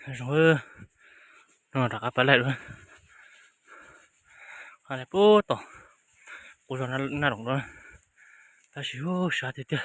Zoo, no rov qab pab laij dua. Qab laij puag tom qub zog Naj Loos dua, tab sis sab tiag tiag,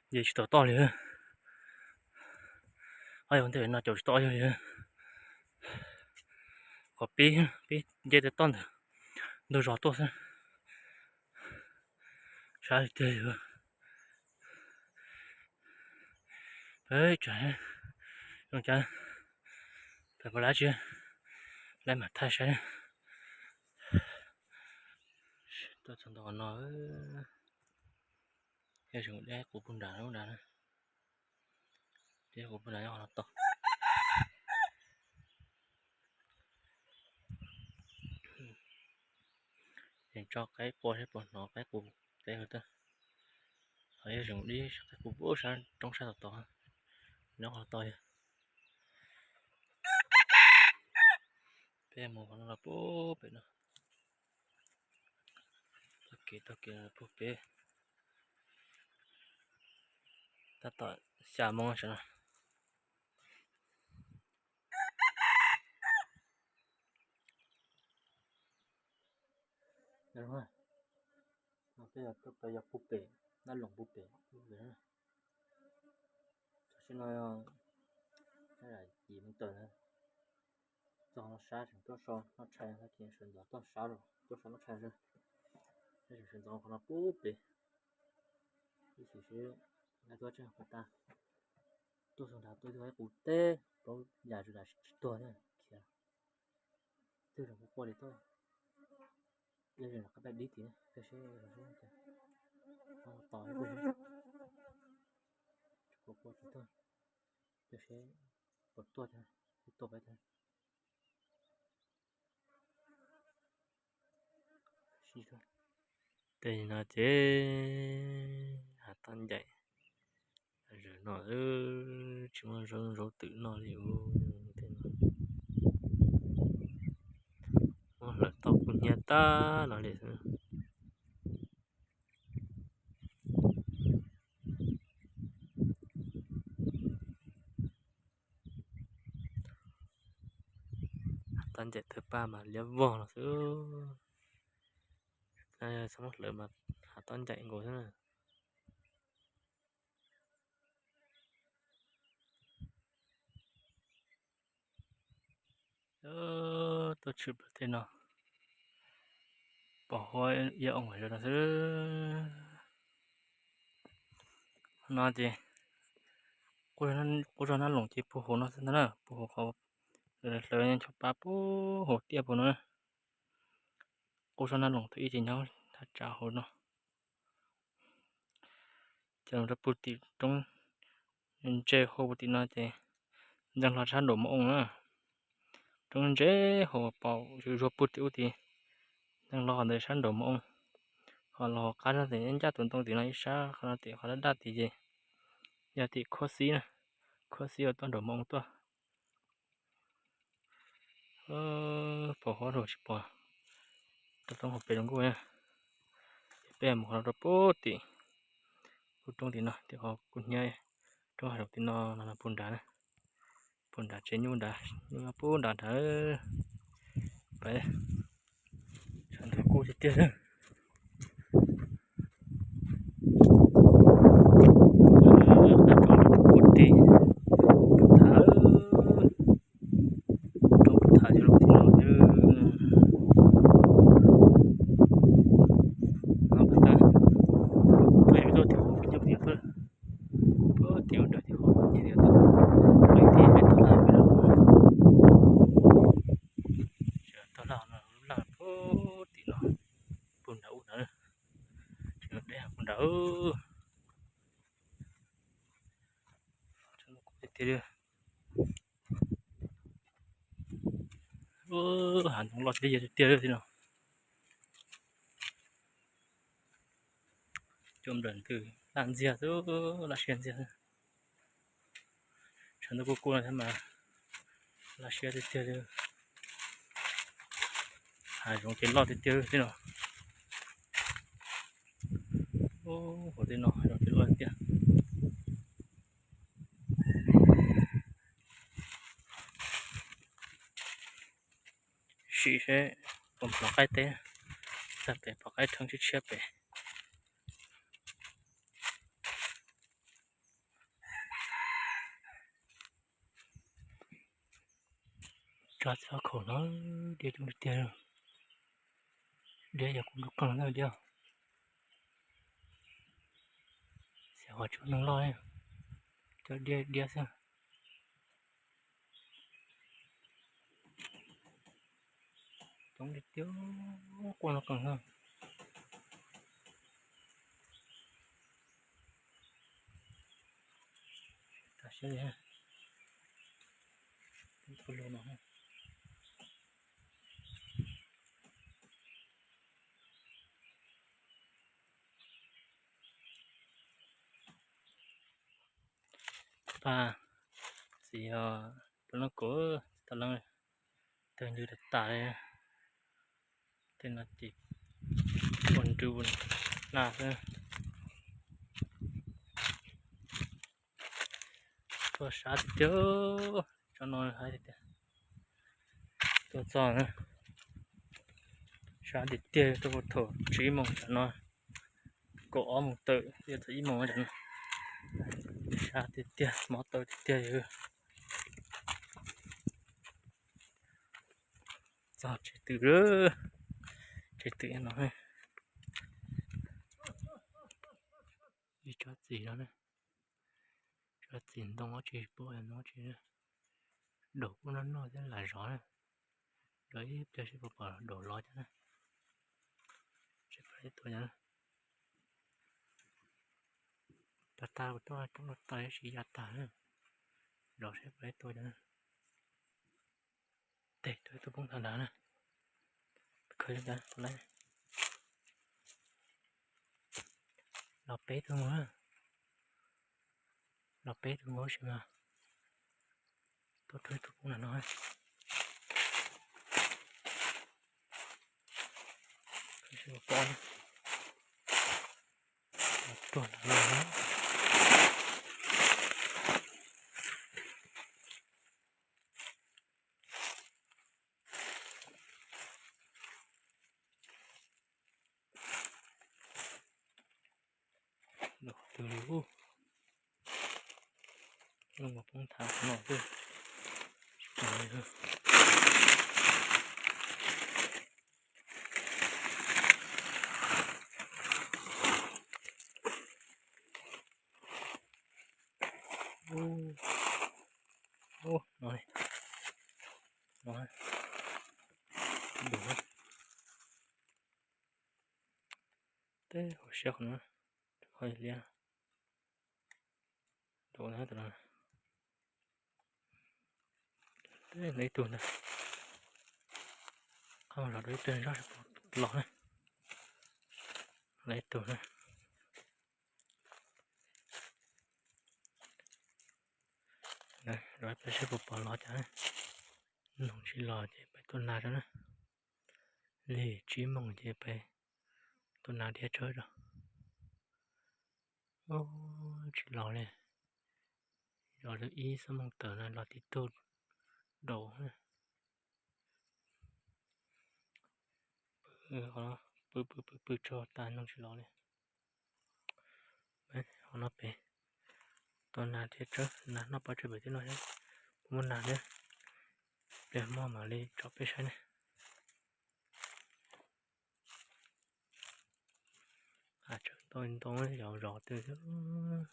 nce tsis tau toj li. Ob yog ntej no caum tsis tau ob yog li. Qhov pib, pib nce tej toj ntawm ntug zos tuaj xwb, sab tiag tiag. Peb tsav zoo cas, peb puas laib tsis, laib mam thaij saib. Tuaj txog ntua qhov no, yog tseem deb qus puag nrad lub nrad na, deb qus puag nrad nyob qhov no tod. Tso qaib qua seb puas hnov qaib qus, qaib qus tag. Ho yog tseem deb qaib qus puag sab roob sab tom tod, nyob qhov tod yog. Peb mus qhov no los puag pem no. Taug kev taug kev puag pem, tab tom xya moo sav no. Peb yog tuaj pem yog puag pem, Naj Loos puag pem. Tam sim no yim moo tawm na, txog no sab tseem tuaj so noj tshais, sawv ntxov tuaj sab los tuaj so noj tshais xwb. Sawv ntxov qhov no puag pem, ib chim seb lawv tuaj tseem qhov tas, tuaj xyoo nrad tuaj ib tug qaib qus teb plaub yam zws tas tsis tuag thiab khiav. Twb zoo kuj quaj li tuaj, yog zoo qab peb dib tid, peb seb los seb, tos peb seb, tsis quaj quaj tsis tuag, peb seb puas tuaj, twb tuaj peb tag. Tej no ces hav toj ncaim, zaum no xwb tsis muaj zaub twm noj li. Tej no muab hlawv toj kub hnyiab tag los li xwb. Hav toj ncaim thawj paj mas liab vog los xwb. Txhob muab hlawv mas hav toj ncaim nkaus xwb na. Tuaj tshwm plaws tej no, pom huab iab oo zoo no xwb. No ces qub zog Naj Loos ces puag hauv no xwb ntag na, puag hauv qhov hlawv ncho pa puag hauv tiaj puag no. Qub zog Naj Loos tus ib ces nyob thaj tsam hauv no. Ces rau puag tim roob ntse hauv puag tim no ces ntxeev hlo sab nraum mos oo na. Roob ntse hauv pom zuag puag tim ub tid, ntxeev hlo qhov ntawd sab nraum mos oo. Ho los qab zog ces ncaj tus ntoo tim no ib sab, qhov no tim qhov daj daj tid ces yog tim khuab xib na, khuab xib uas tuaj nraum mos oo tuaj. Pom huab rau tsis pom, rau roob hauv pes zoo nkauj na. Peb mus qhov no rau puag tim, puag roob tim no tim qhov kub hnyiab, roob hav zoov tim no, no puag nrad na, puag nrad tsev nyuj nrad, nyuj nyob puag nrad nrad. Peb sawv ntxov kuj tiag tiag. Roob puag tim, puag tham, roob puag tham cov lus tim no xwb. No puag ta, tuaj yog tuaj tim hauv pib nyob pib nyob pab, puag tim ub nrad tim hauv ces yog tuaj, leej twg peb tuaj laj peb los, tuaj laj no lub laj puag tim no, puag nrad ub ntawd, tseem deb puag nrad. Hav ntoo loj tiag tiag li no. Cua nplawm ntws laj ntxiag xwb, laj siab ntxiag xwb. Tshav ntuj kuj kub no thiab mas laj siab tiag tiag li. Hav zoov ces loj tiag tiag li no. Hauv tej no hav zoov ces loj tiag tiag. tsim seb puas hnov qaib teb. Tag pem pom qaib rheev tshiab tshiab pem. Tso txog khaum no, diab coob tiag tiag. Diab yog kuv nkaus qeej na diab. Xyov qhov tsuas neeg loj, cov diab diab xwb. Coob tiag tiag, quaj no qeej na. Pab txiv os, pab leej kuv tau leej tag ntsws tas tas li. Tej no ces ua nrub na xwb. Tuaj sab tiag tiag, tsob no hais tias tuaj txog na. Sab tiag tiag, tuaj puag thaum tsib moos tam no, kaum ob moos tawm, yuav txog ib moos tam no. Sab tiag tiag, mob taw tiag tiag. Txog tsev twm, tsev twm no. Ib tsob txiv no, tsob txiv ntoo ob tsi puab ntoo ob tsi, daum kuj noj noj thiab lam zov na. Zov ib pliag seb puas pom daum lov cov na. Seb puas tua cov na. Tag tag kuv tuaj coob no tag tab sis ya tag na. Zov seb puas tua cov na. Tes tuaj ib tug poob tag nrad na. Khaws li ntawd los peb tug mus na. Los peb tug mus tab sis mas tuaj rau ib tug poob nram no. Tuaj nram no. Lub twg li ub, lub mas poob thav no xwb. Ub, no, no, dub. Teb hauv siab qhov no, qhov liab. Dub na, teb lawv ib tug ntag. Qhov mus zov dua ib tug zoj los na. Lawv ib tug na. Zov ib pliag seb puas pom los cas. Noog tsis los ces peb tua nas rau na. Li tsib moos ces peb tua nas thiab tshawb rau. Tsis los li. Zov li ib xuab moos tawm no los tib tug daum. Pw pw pw pw tso tas noog tsis los li. Qhov no pem tua nas thiab tshawb nas noj pob tsawg pem thiab no, muaj nas thiab. Pliag muaj mam li tso peb saib ne. Tsawg ntau ntau zov zov twg xwb.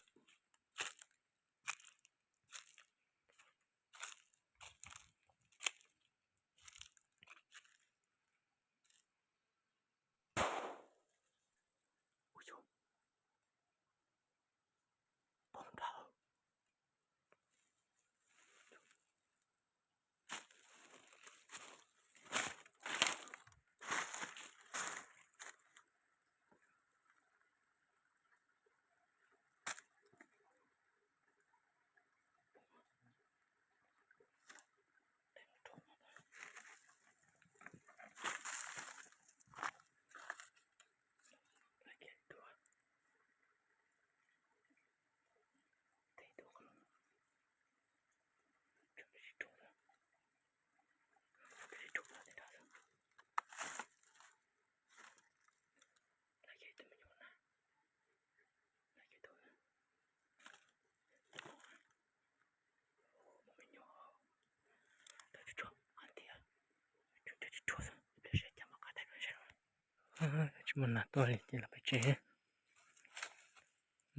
Tsis muaj nas tuaj li ces los pem tsev.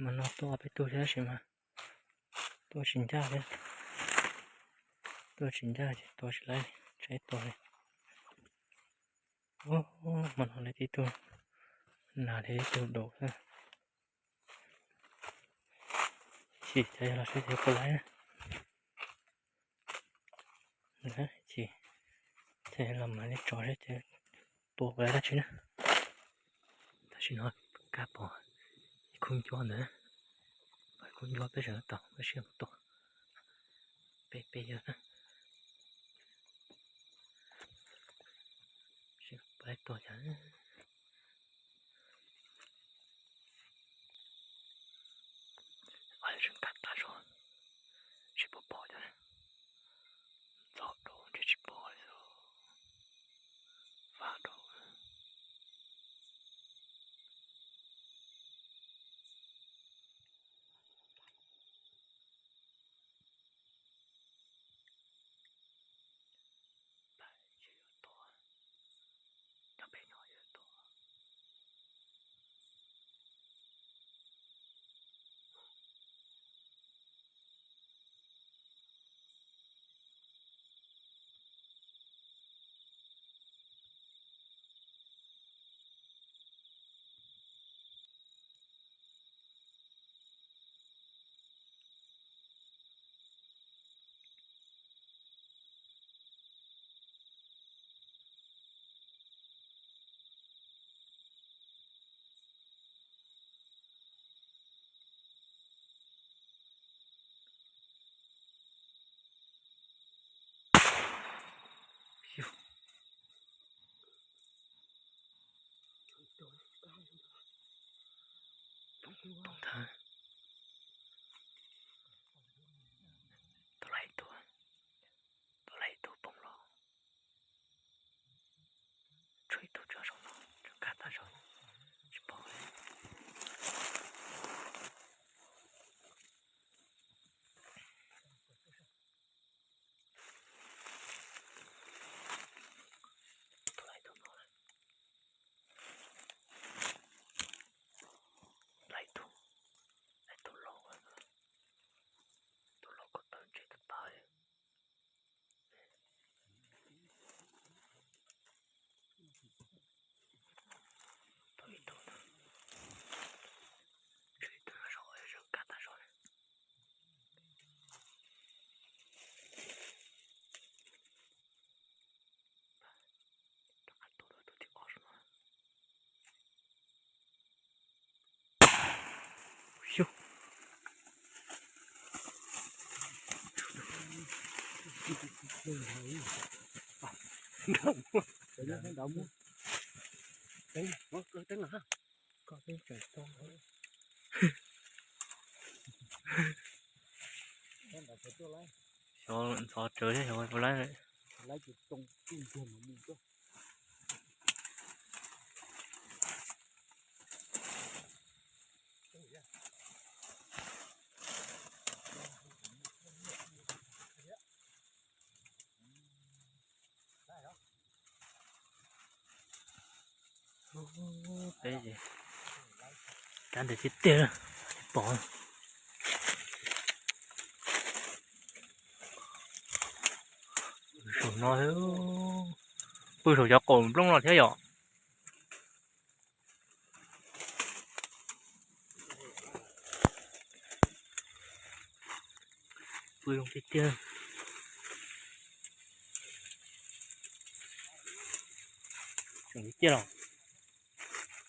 Mas no tuaj peb tug thiab tab sis mas tuaj tsis ncaj thiab. Tuaj tsis ncaj ces tua tsis laib, tshaib tuag li. Mas no li tib tug nas li tib tug daus xwb. Chim ces yog los saib ces puas laib na. Chim ces los mam li tso saib ces tua puas laib dab tsi na. Tam sim no Kab pom ib khub ncuab ntawd, ib khub ncuab peb sawv tau peb sib tua, peb peb yawg na. Seb puas laib tua cas. Tseem nkag tag zog, tsis pom pom cov ntxhov rau ntshe tsis pom li, faj rau. Poob tag. Tau lawm ib tug, tau lawm ib tug poob los. Tshuav ib tug tso saum no, tseem nkag tag zog, tsis pom li. Tau lawm ib tug no lawm. Lawm ib tug, lawm ib tug laus, tus laus ko taw ntse tag tag li. Tau ib tug, tshuav ib tug no saum, nkag tag zog li. Rov qab tua dua tus thib ob saum no. Xyov. Nrad muag, nrad muag. Teeb, teeb los, koj teeb tseem tau. Xyov ntxhov tsawv thiab xyov puas laib. Peb ces kab ntawd tiag tiag, pom saum no, pw saum cov qaum nplooj no thiab yom. Pw zoo tiag tiag. Tseem li ciaj los.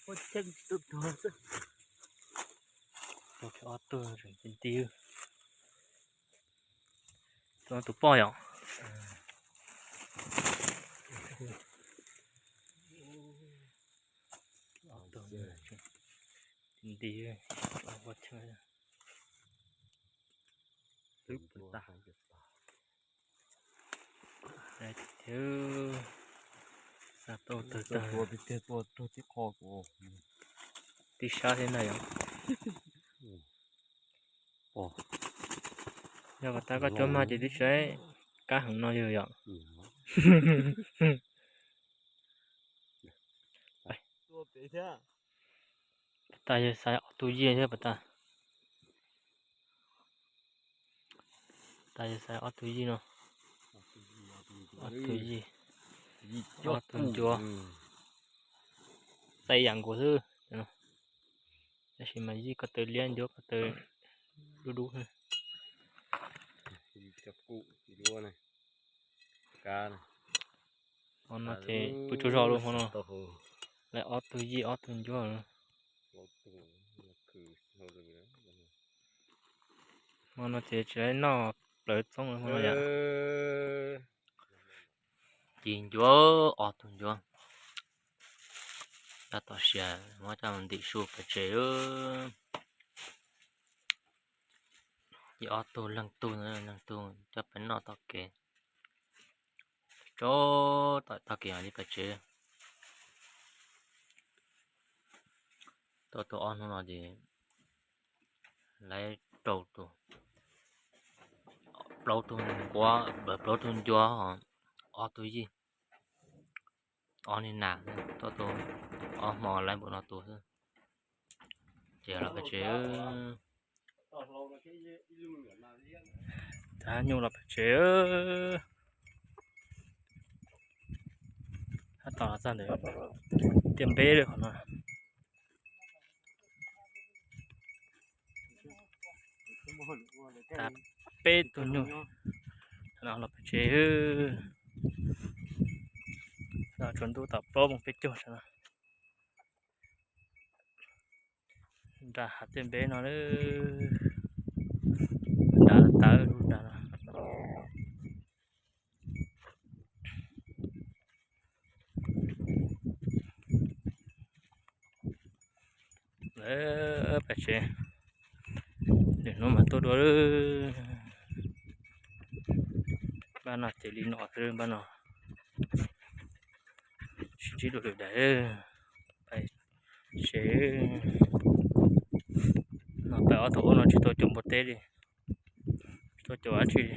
Ua cheej tsis tu tuag xwb. Tus thib ob tuag tseem nti nti. Tus no tus poj yom. Nti, ua cheej. Twb pw tag. Thiab xa tau tag tag. Tib sab thiab ntag yom. Yog pas tas koj cuab mag ces twb saib kab heev no yog yom. Pas tas yawg xaiv ob tug yij thiab pas tas. Pas tas yawg xaiv ob tug yij no. Ob tug yij, ob tug ncuav, xaiv yam nkaus xwb. Tab sis mas yij ko taw liab, ncuav ko taw dub dub. Hmo no ces pw tsaug zog lawm hmo no. Lawv ob tug yij ob tug ncuav. Hmo no ces tsis noj plawv txoob lawm hmo no yom. Ci ncuav, ob tug ncuav. Tab tom sia muab coj ntim su pem tsev. Ci ob tug leeg tug, leeg tug coj peb noj tog kev. Tso tom tog kev li pem tsev. Tuaj tau ob hnub no ces lawv rau tus, plaub tug ncuav, plaub tug ncuav, ob tug yij, ob niag nas, tuaj tau ob hmo lawv npaum no tus xwb. Ces los pem tsev. Tag nyuj los pem tsev. Tab tom los txog ntawm tiaj npeb lawm qhov no. Tag peb tug nyuj no los pem tsev. Los tsaus ntuj tom plaub moos peb caug no. Nram hav tiaj npeb no, nram tawv lub nram no. Lawv pem tsev, lwm hnub mas tuaj dua. Npaj no ces li no xwb, npaj no sib ntsib dua lwm daim. Pem tsev no, pem ob tug ub no tsis tau caum npua teb li, tsis tau caum dab tsi li.